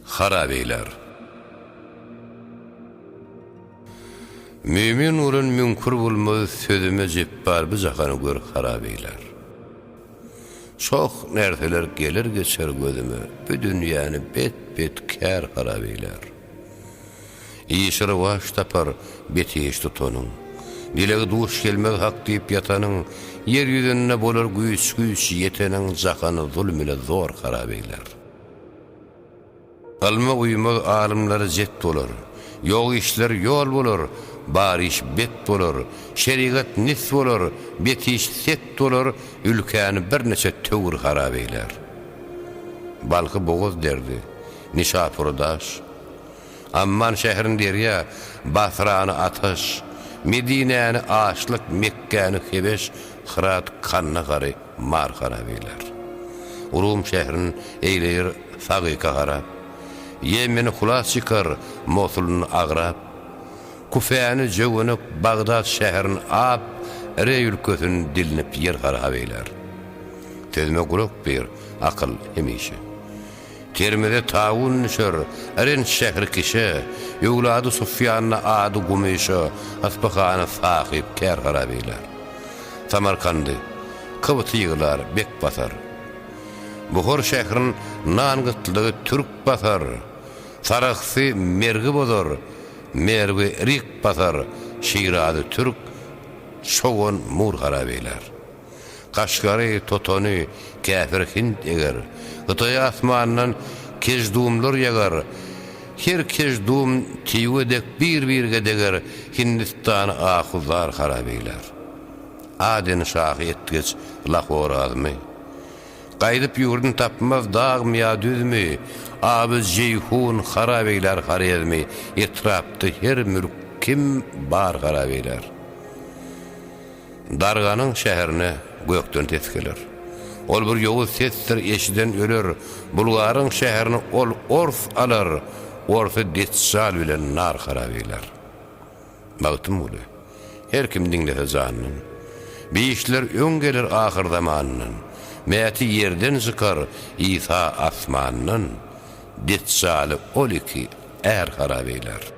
Harap eýlär. Mümin bolan müňkür bolmaz sözüme Jepbar bu jahany gör harap eýlär. Çoh närseler geler geçer gözüme bu dünýäni bet-bet kär harap eýlär. Işi rowaç tapar bet iş tutanyň. Dilegi duş gelmez hak diýip ýatanyň, ýer ýüzünde bolar güýç-güýç ýeteniň jahany zulm ile zor harap eýlär. Ylma uýmaz alymlar jet bolar. Ýok işler ýol bolar, bar iş bet bolar, şerigat nis bolar, bet iş set bolar, ülkäni birniçe töwir harap eýlär. Balhy bogaz derdi, Nişapury daş. Amman şäherin derýa, Basrany ataş, Medinäni açlyk, Mekgäni hebeş, Hyrat Kandahary mar harap eýlär. Rum şäherin eýleýir sagyka harap. Ýemeni hulas çykar, Mosulyny agrap. Kufäni jöwenek, Bagdat şäherin ap, Reý ülkesin dilinip ýer harap eýlär. Sözüme gulak ber, akyl hemişe. Termize taun düşer, Renç şähri kişe, Öwlady Sufýanda ady Gumyşa, Yspyhany sahyp kär harap eýlär. Samarkandy, Kybty ýyglar, bek basar. Buhar şährin nan gytlygy türk basar, Sarahsy mergi bozar, Merwi rik basar, Şirazy türk, çogan mur harap eýlär. Kaşgary, Totany, käfir hind eger. Hytaýa asmandan keždumlar ýagar, Her keždum tüwe dek bir-birge deger, Hindistany ahu-zar harap eýlär. Aden şahy etgeç Lahorazmy. Gaýdyp ýurdun tapmaz dagmy ýa düzmi, Aby Jeýhun harap eýlär Horezmi, Etrapda her mülk kim bar harap eýlär. Darganyň şäherine gökden ses geler. Ol bir ýowuz sesdir, eşiden öler, Bulgaryň şäherini ol ors alar, Orsy Deçjal bilen nar harap eýlär. Magtymguly, her kim diňlese jandan. Bi işler öň geler ahyrzamandan, Mäti ýerden çykar, Isa asmandan, Deçjaly ol iki är harap eýlär.